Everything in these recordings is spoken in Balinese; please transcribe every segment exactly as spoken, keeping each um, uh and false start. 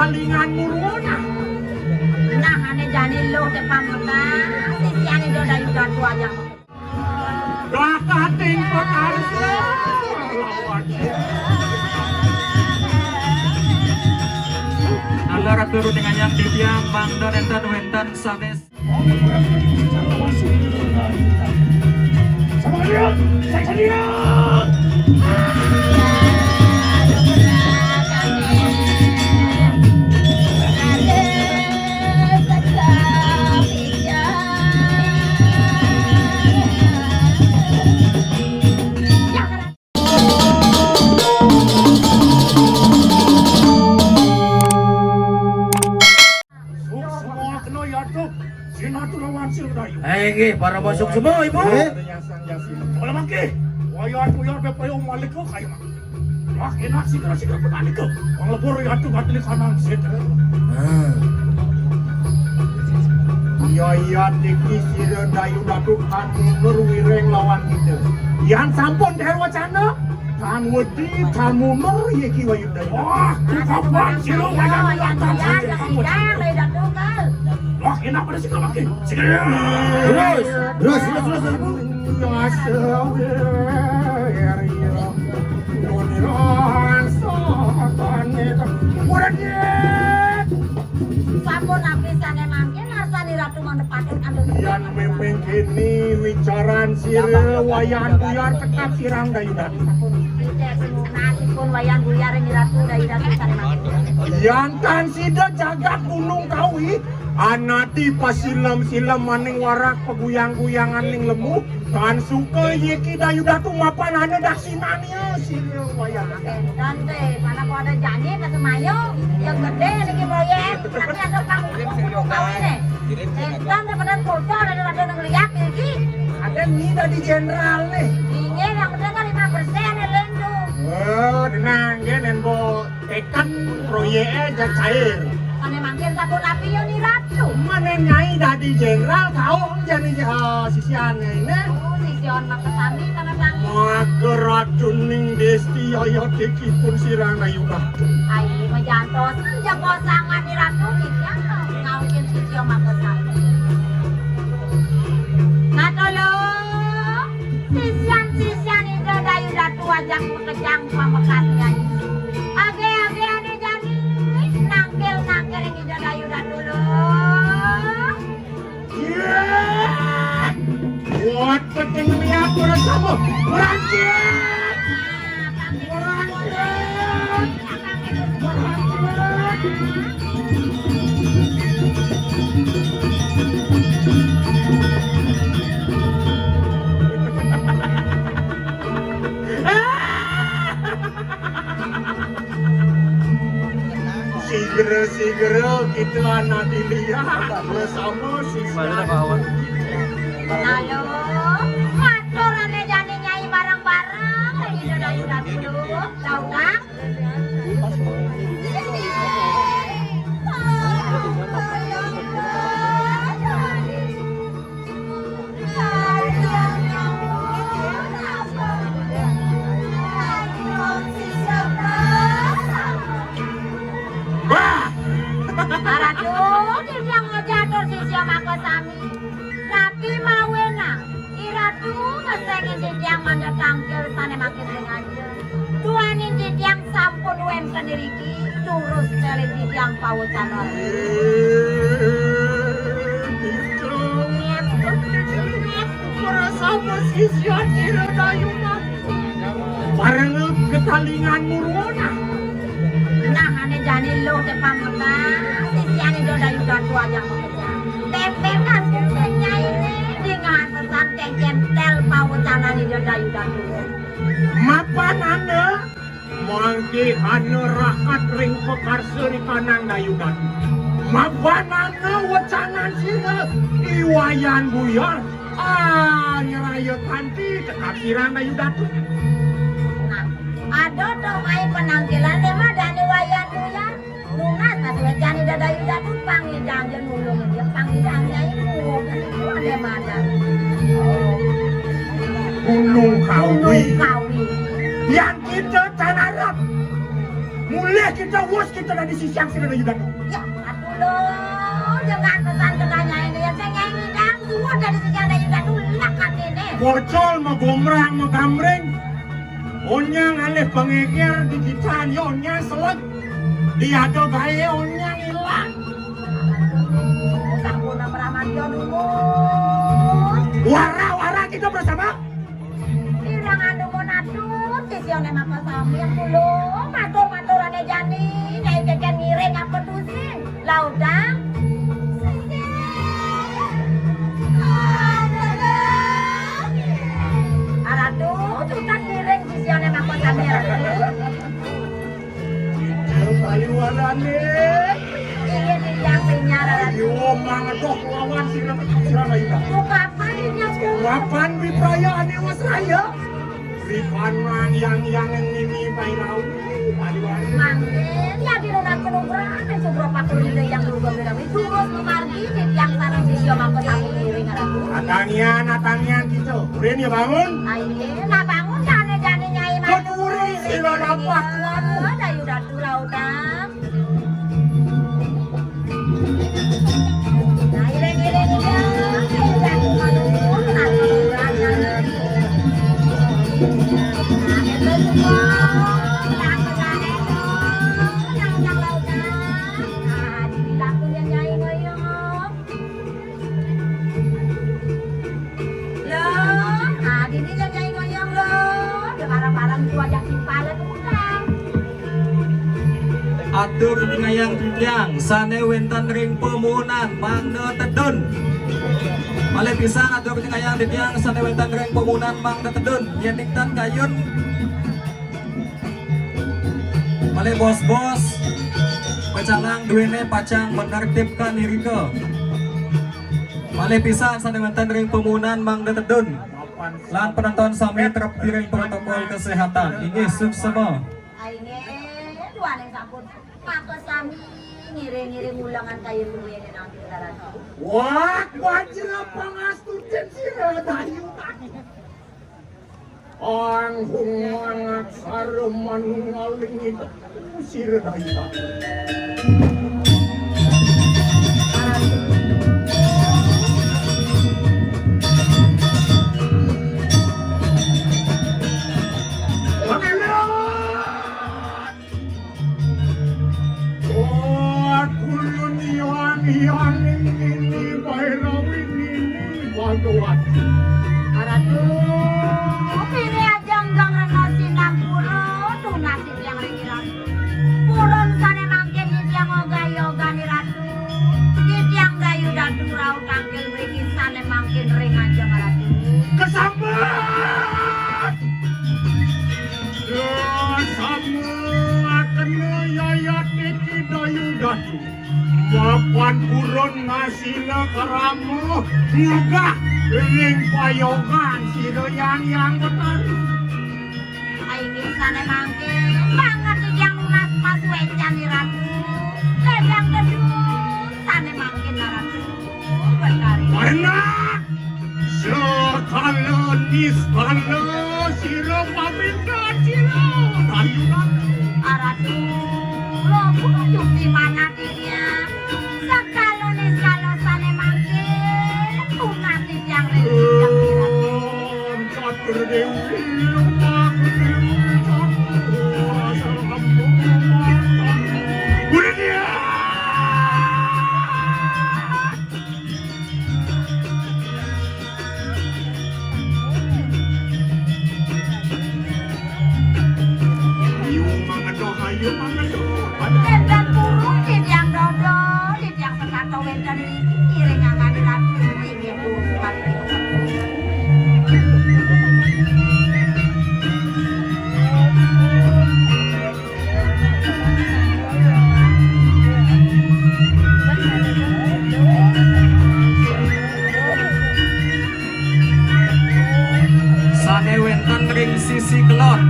Lingan muruna. Nah, ané jani luh té pamekas, sisian Ida Dayu Datu ajak. Lah kating pekarsa. Lawan. Ala ratu runing ayam titiang mangda nénten wénten sanés. Suksma kena ya tu. Sinatu lawan Sira Dayu. Eh, nggih, para masuk semua, Ibu. Eh? Ada yang sang jasi. Kalau mangke, wayah buyar bepayung malik ke kayu mah. Wah, enak sih kalau sih dapat malik ke. Wong lebur ya tu batili kanan set. Nah. Iya, iya, tiki Sira Dayu Datu hati nurwireng lawan kita. Yan sampun dher wacana. Tan wedi, tan mundur, ya ki Wayu Dayu. Wah, kapan sih lo wayang datang saja? Wah, enak pada sih makin. Terus, terus, terus, terus, terus. Ya, sewer, ya. Noniran, sopan, ya. Udah, ya. Sampun napi sané mangkin, arsani Ratu mandepaken antuk. Yan memeng kini wicaran Sira Wayan Buyar tekap sirang Dayu Datu. Sampun, ijek nasipun Wayan Buyar ing Ratu Dayu Datu sané mangkin. Yan tan sida jagat gunung kawi, anati pasilem-silem maning warak paguyang-guyangan ning lemu, Tan suka yeki Dayu Datu mapan ana daksinanya sira wayah. Énten té, mana kok ada janji pas mayo, yang gedé lagi proyék, tapi ada pang kawin né. Énten té pada bocor ada ada nang lihat iki. Ada ni dadi jenderal nih. Inggih, yang penting kan lima persen ya lendu. Oh, tenang, dia nembo. Teken proyéké jag cair. Sané mangkin sampun rapi ya Ni Ratu. Mané Nyai dadi jenderal kauh jani, eh, sisian ini. Oh, sisian makasami kana tangi. Maka racuning desti ayat ikipun sirang ayudah. Ai majantos jago sangat Ni Ratu iki ngaukin sisian makasami. Nah, tolong. Sisian-sisian Ida Dayu Datu ajak makejang pamekas Nyai. Agé-agé ané jani, nangkil-nangkil Ida Dayu Datu lo. Iya. Buat penting lihat orang kamu. Berangkat. Berangkat. Sigra-sigra kita anak dilihat bersama si. Halo, matur ané jani Nyai bareng-bareng, Ida Dayu Datu. Tahu, Kang? Wah! Ratu, titiang ngajatur sisia makasami. Tapi mawenang, I Ratu ngesengin titiang mangda tangkil sané makin sengaja. Duaning titiang sampun wénten iriki, durus keliling titiang pawecanan. Merasa pesisian Ira Dayu mah. Bareng ketalingan murwana. Nah, ané jani lo té pamekas, sisian Ida Dayu Datu aja. Tempekan kuping Nyai né, dengan pesan kengken tel pawecanan Ida Dayu Datu. Mapan anda, mangke anda rakat ring pakarsa rikanang Dayu Datu. Mapan anda wecanan sira, I Wayan Buyar, ah, nyeraya kanti tekap sirang Dayu Datu. Nah, ada to mai penangkilan dé mah dani Wayan Buyar. Nunas masih wécani Ida Dayu Datu pangidang ja nulung dia, pangidang ja ibu. Ada mana? Gunung Kawi. Gunung Kawi. Yang kita tanarap. Mulai Kita wus kita dadi sisian sira Dayudan. Ya, aduh lo, dengan pesan kenanya ini ya, saya nyanyi dangdut dari sisian Dayudan tuh lak katene. Bocol magombrang magambreng. Onyang alih pangeger di kita, onyang selek. Diado bae onyang ilang. Sampun pramadya dumun. Wara-wara kita bersama. Ilang anu monatut, sisiane maka sami kulo, matur-maturane jani, nyai keken ngiring apa tusing. Laudang. Aratu, tutan ngiring sisiane maka sami, Ratu. Kita paliwanane. Inggih titiang pinyar, Ratu. Ayo mangedoh lawan sira, sira Dayudan. Kapan ini aku? Kapan wipraya ane wis raya? Ripan mangyang-yang nini pairau. Paliwanane. Mangkin ya dirunat penugrahan, sugro pakur ide yang luga berawi. Durus memargi, titiang sareng sisya mangko sami ngiring, Ratu. Atanian, atanian kita. Urin ya bangun. Aye, nah bangun jane-jane nyai. Kok duri sira rapat, Ratu. Dayu datu lautan. Loh, adine nyai ngoyong loh, barang-barang kuwi ajak timpale tukang. Atur pingayang titiang sane wenten ring pamuunan mangda tedun. Malih pisan atur pingayang titiang sane wenten ring pamuunan mangda tedun. Yen ning tan kayun. Malih bos-bos, pecalang duene pacang menertibkan irika. Malih pisan sane wenten ring pamuunan mangda tedun. Lan penonton sami trep ring protokol kesehatan. Inggih, suksema. Inggih, duaning sampun. Maka sami ngiring-ngiring ulengan kaya kuwi yen nang Ratu. Wah, wajra pangastutin sira Dayu. Anghung mangaksara manunggaling sira Dayu. Oh, kulun yang yang ini Bhairawi ini Bhagawati. Aratu, pini aja enggak rena sinampura, tunas yang ringiran. Purun sane mangkin titiang oga-yoga ni Ratu. Titiang dayu datu rauh tangkil mriki sane mangkin ring ajeng Ratu. Kesambet! Kesambet kena yayat niki dayu datu. Mapan purun ngasila karama murgah ring payogan sira yang yang betari. Inggih sane mangkin, banget titiang nunas pasuecan ni Ratu. Ledang gedung sane mangkin Ratu. Betari. Enak. Sekala niskala sira paminta sira. Ayu Ratu. Aratu. Lobu jukti manat. Sakala niskala sane mangkin, tunas titiang ring titiang pirat. Catur Dewi, Catur Dewi, Catur Dewi. Udah dia. Ayo mangedoh, ayo mangedoh. Enten purun titiang dodo, titiang sekato wenten niki ring angane Ratu, inggih purun. Sane wenten ring sisi kelod.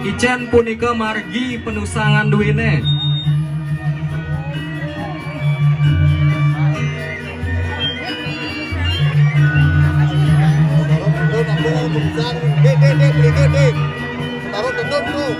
Icen punika margi penusangan duene. Dek, dek, dek, beli dek, dek. Taruh tendun tuh.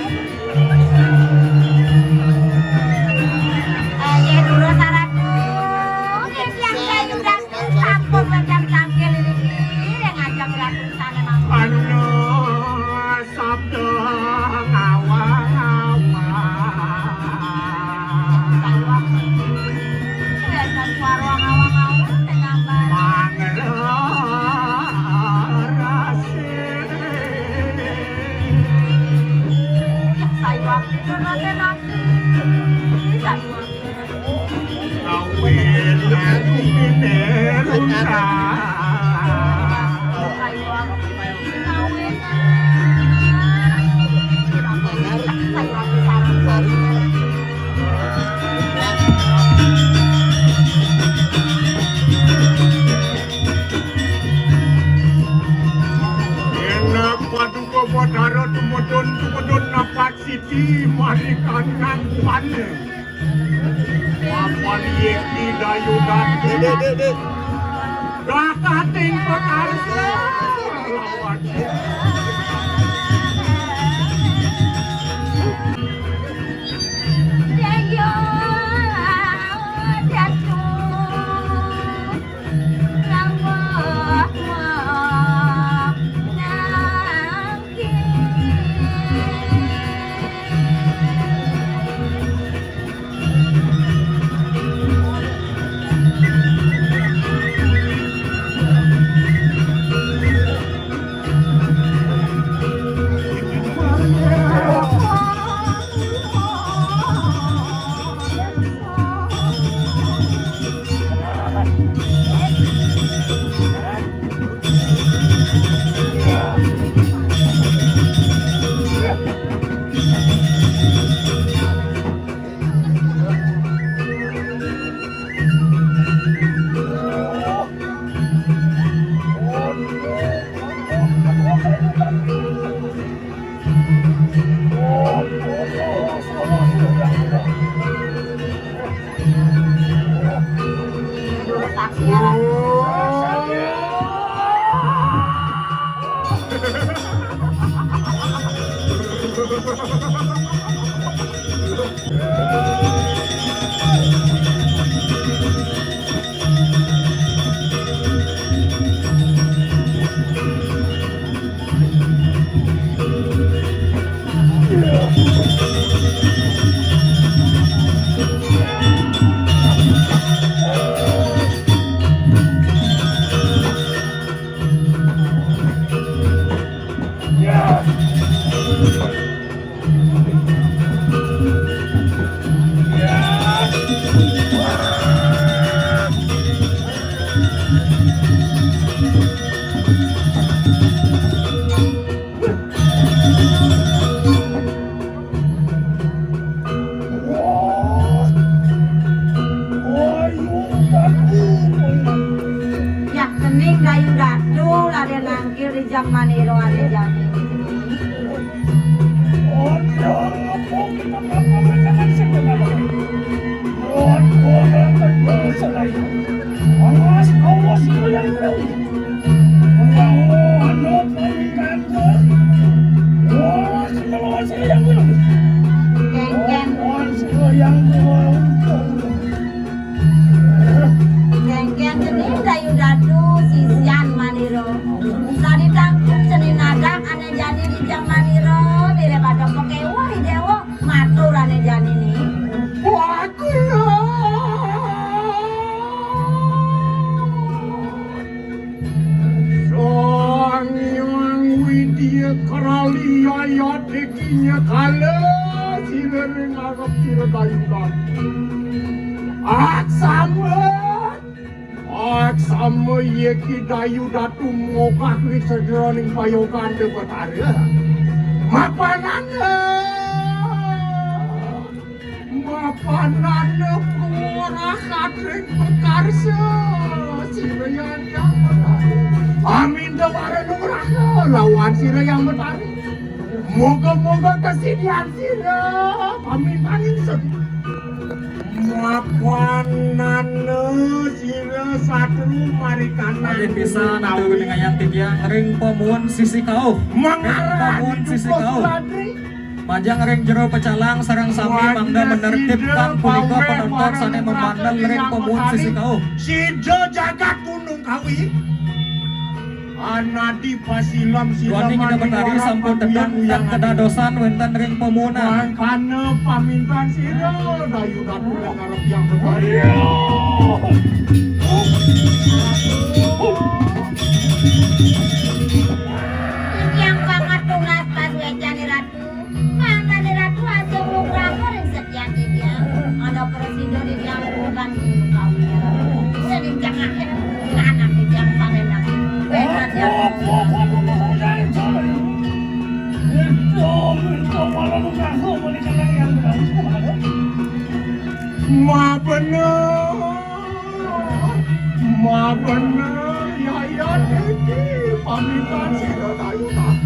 Kawin aku mineru. Enak paduka Batara tumedun-tumedun napak siti marikanan pane. Papan yekti dayudan. Dek, dek, dek, dek. Dakating pakarsa lawan. Yah, cening Dayu Datu, Raden Nangkil di jaman ira ane jani. Kengken. Kengken cening Dayu Datu sisian manira. Sadi tangkep cening nadak ane jani di jaman ira, dere pada pakewa i dewa matur ane jani ni. Wah, kula. Sang Hyang Widya Krali ayat ikinya kala sira ring arep sira kayukan. Aksama, aksama yeki Dayu Datu mogah ri sajeroning payogan Dewatara. Mapanana. Mapanana purwara katring pakarsa, sira Hyang Hyang Betari. Aminta wara nugraha lawan sira Hyang Betari. Moga-moga kasidian sira pamintan ingsun. Mapanana sira satru marikanan. Malih pisan atur ningayang titiang ring pamuun sisi kauh. Ring pamuun sisi kauh. Majeng ring jero pecalang sareng sami mangda manertibkan punika panonton sane mabandel ring pamuun sisi kauh. Sida jagat Gunung Kawi. Anadi pasilam-silam. Duaning Ida Betari sampun tedun tan kedadosan wenten ring pamuunan. Mangkana pamintan sira Dayu Datu ngarep Hyang Betari. Titiang banget tunas pasuecan Ratu. Mangdane Ratu asa Ma bener, ma bener, ya, ya, iki pamitan sira kayu tak.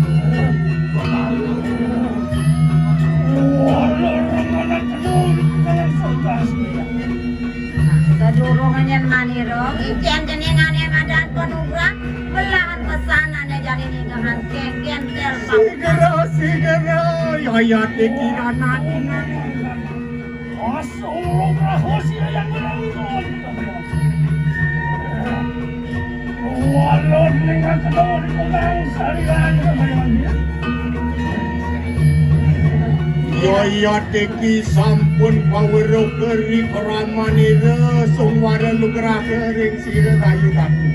Sadurunge nyen manira, iki jenenge madan panugrah, belahan pesanane jane ninggahan kengken tel. Sigera, sigera, ya, ya, iki anak. Asung rahasia yang menaungi. Walau dengan kedua dipegang sarian kebayangnya. Yaya teki sampun pawero keri kramanira sungwara nugraha ring sira kayu batu.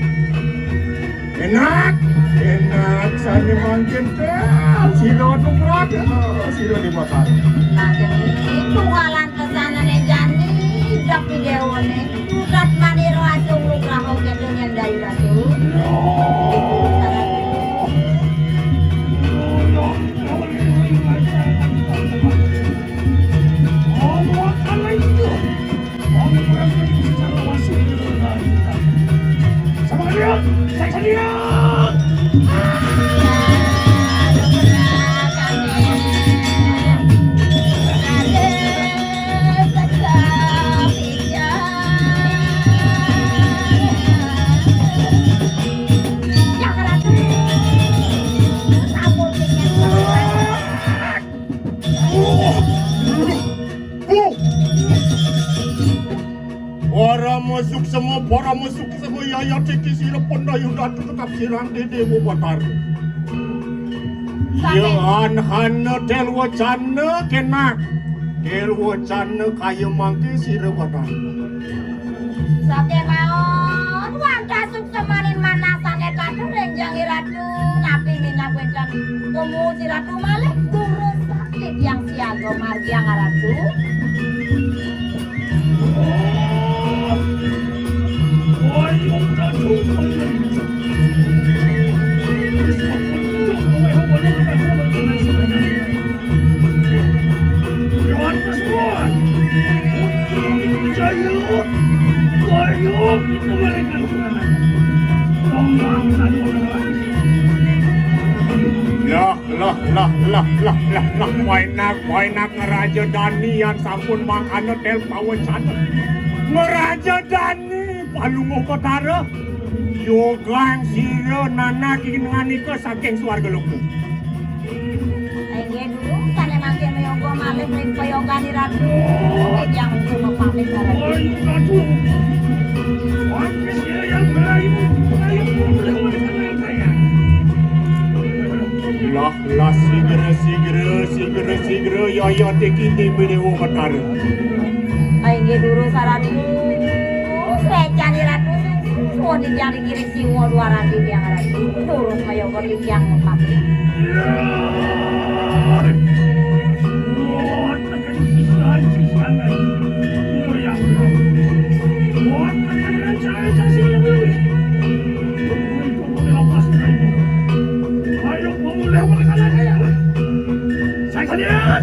Enak, enak sane mangkin tel sira nugraha sira di pasar. Nah, jadi tunggalan pesanane jani, idep dewane. Tugas manira asung nugraha keto nyen dayu ratu. Para masuk sema, para masuk sema, yaya tiki sira pendayu datu tetap sirang di Dewa Batar. Saking Yan hana tel wacana kena. Tel wacana kaya mangke sira Batar. Saking maon, wantah suksemaning manasane katur ring Jang Ratu, napi minab wenten temu si Ratu malih durus sakti tiang siaga margiang Ratu. Lah, lah, lah, lah, lah, lah, lah, wainak, wainak ngeraja dani yang sampun mangkana tel pawecana. Ngeraja dani, Palungguh Betara, yogang sira nanak inganika saking swarga loka. Inggih dulu, sane mangkin mayoga malih ring payogan Ratu. Ejang mupamit Ratu. Lah, lah, sigra, sigra, sigra, sigra, yaya teki timbe Dewa Betara. Inggih duru Saratu. Srecane Ratu, suwun dijari giring siwa dwarati tiang Ratu. Durus mayoga titiang mapati. Ayo, pemulih makanannya. Saya kalian.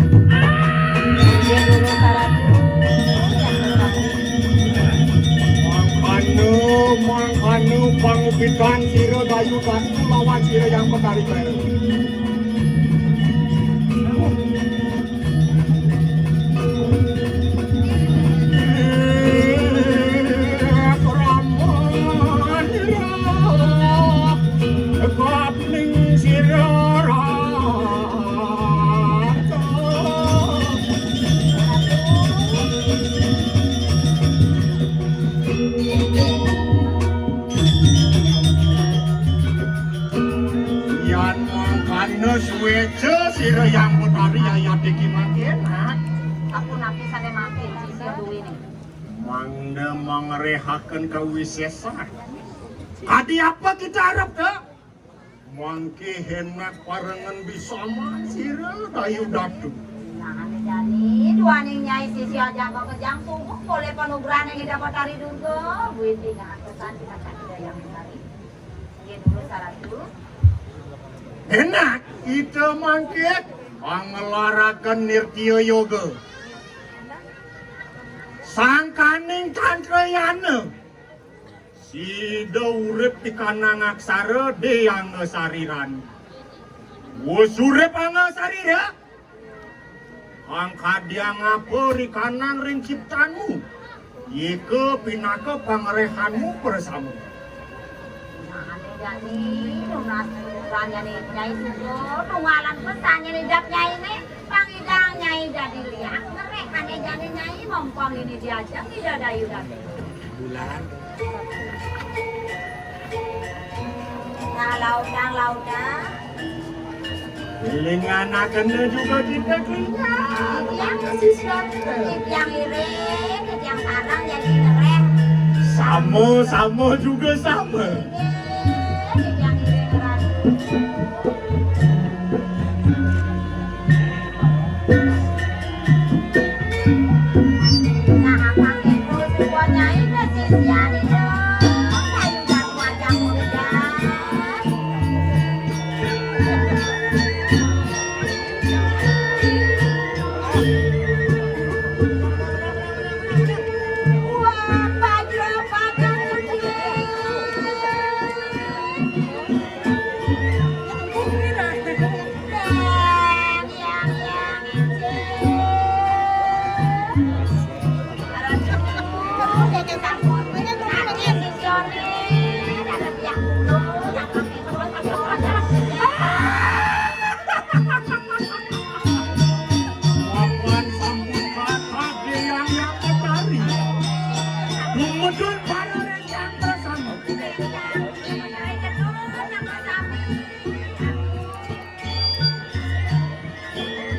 Mangkana, mangkana pangupitan sira Dayu Datu lawan sira Yang Betari Baru. Yan mangkana sueca sira Yang Betari ayat iki mangkin, ha? Sapunapi sane mangkin sisya duwene? Mangda mangrehaken kawisesan. Kadi apa kita arep, Kak? Mangke henak parengan bisaman sira Dayu Datu. Nah, ane jani duaning nyai sisya aja kok kejang tubuh oleh panugrahan yang Ida Betari Durga, buin tinggal pesan kita Yang Betari. Nggih dulu Saratu. Enak, kita mangke pangelaraken nirtya yoga. Sangkaning tantrayana, sida urip di kanang aksara, di angga sariran. Wus urip angga sarira, angkadiang apa rikanan ring ciptanmu, yeka pinaka pangrehanmu prasama. Nah, ane jani, nunas tutukan jani Nyai Suko, tunggalan pesan jani jap Nyai ne, pang idang Nyai dadi liak, ngerek ane jani Nyai, mompong ini diajeng Ida Dayu dadi. Bulan. Nah, lautang, lautang. Lingan akan juga kita keringat. Yang siswa, yang iring, yang tarang, yang ngerem. Sama, sama juga sama. Yang iring, ratu. Papan sampun kathah Hyang Hyang Betari. Dumedun para rencang prasama.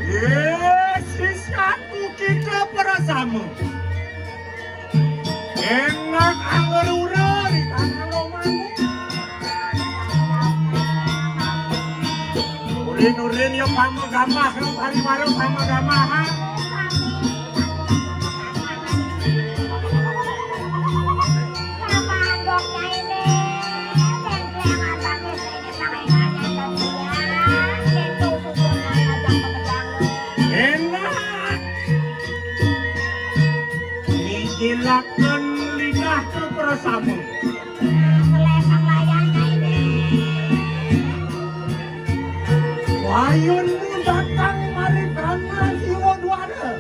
Yesus, aku kita prasama. Enak angger ura di tanah romamu. Urin-urin ya pamagamah, pariwara pamagamahan. Enak. Ngijilaken lidah keprasama. Wayunmu datang mari karena jiwa duara.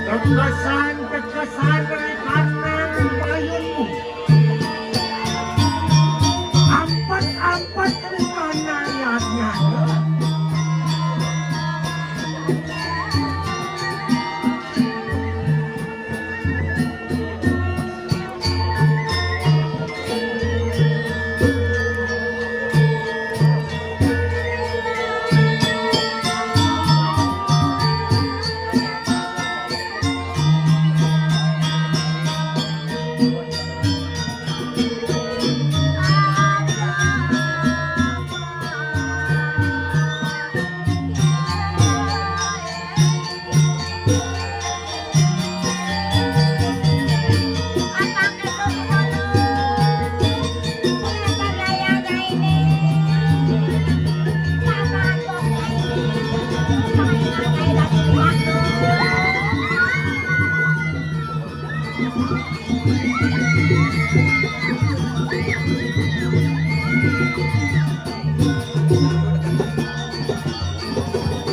Tekesan, tekesan, tekesan ri kanan payunmu. Ampet-ampet ri kanan yadnya.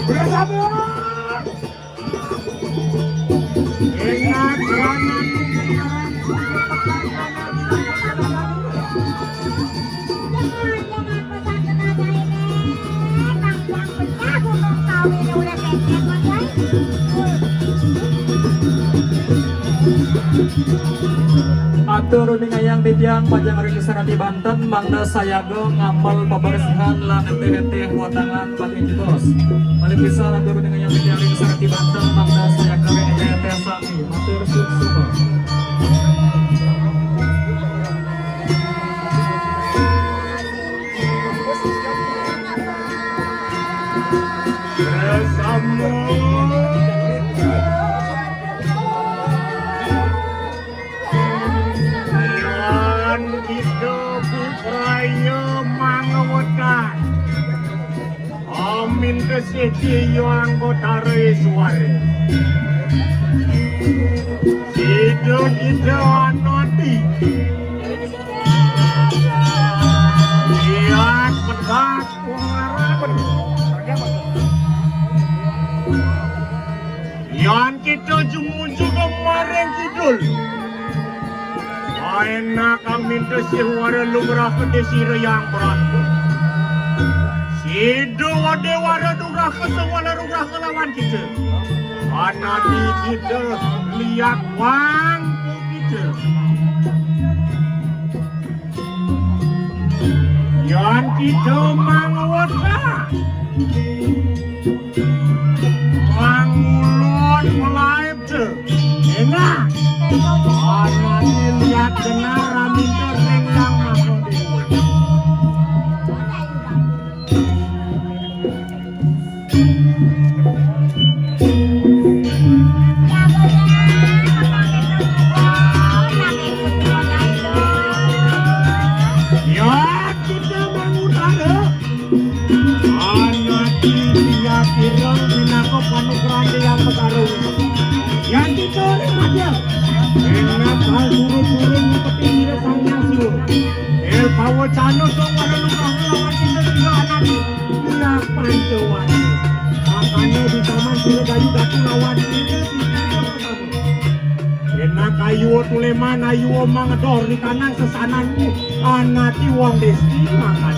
Bersama. Atur uningayang titiang pajang ring sarati banten mangda sayaga ngamel pabersihan lan nitih-nitih wetangan. Malih pisan atur ring sarati banten mangda sayaga ring ete-ete sami. Matur suksma. Bersama. Yan kita bubraya mangawetan. Amin kesih tiang anggota Iswara. Sida kita anati. Yan petak pengarapan. Yan kita jumuju maring kidul. Aenak aminta sih wara lugrah kedesira yang berat. Sidu wade wara dugrah kesewala rugrah kelawan kita. Anadi kita liat wang kita. Yan kita mangwata. Mangulon melaib te. Enak. Anani liat benar aminta ring Yang Maha Dewa. Ya, kita mangutara. Anati dia kirang minangka panugrahan Yang Betara. Yang kita ring madya. Enak hal turun-turun ngupeti diri Sang Hyang Siwa. El pawacana dong pada lupa lawan kita juga anati. Dia pancawati. Makanya di zaman sira dayu datu lawan kita, kita bersama. Enak ayu tuleman, ayu mangedor di kanan sesananmu. Anati wong desti makan.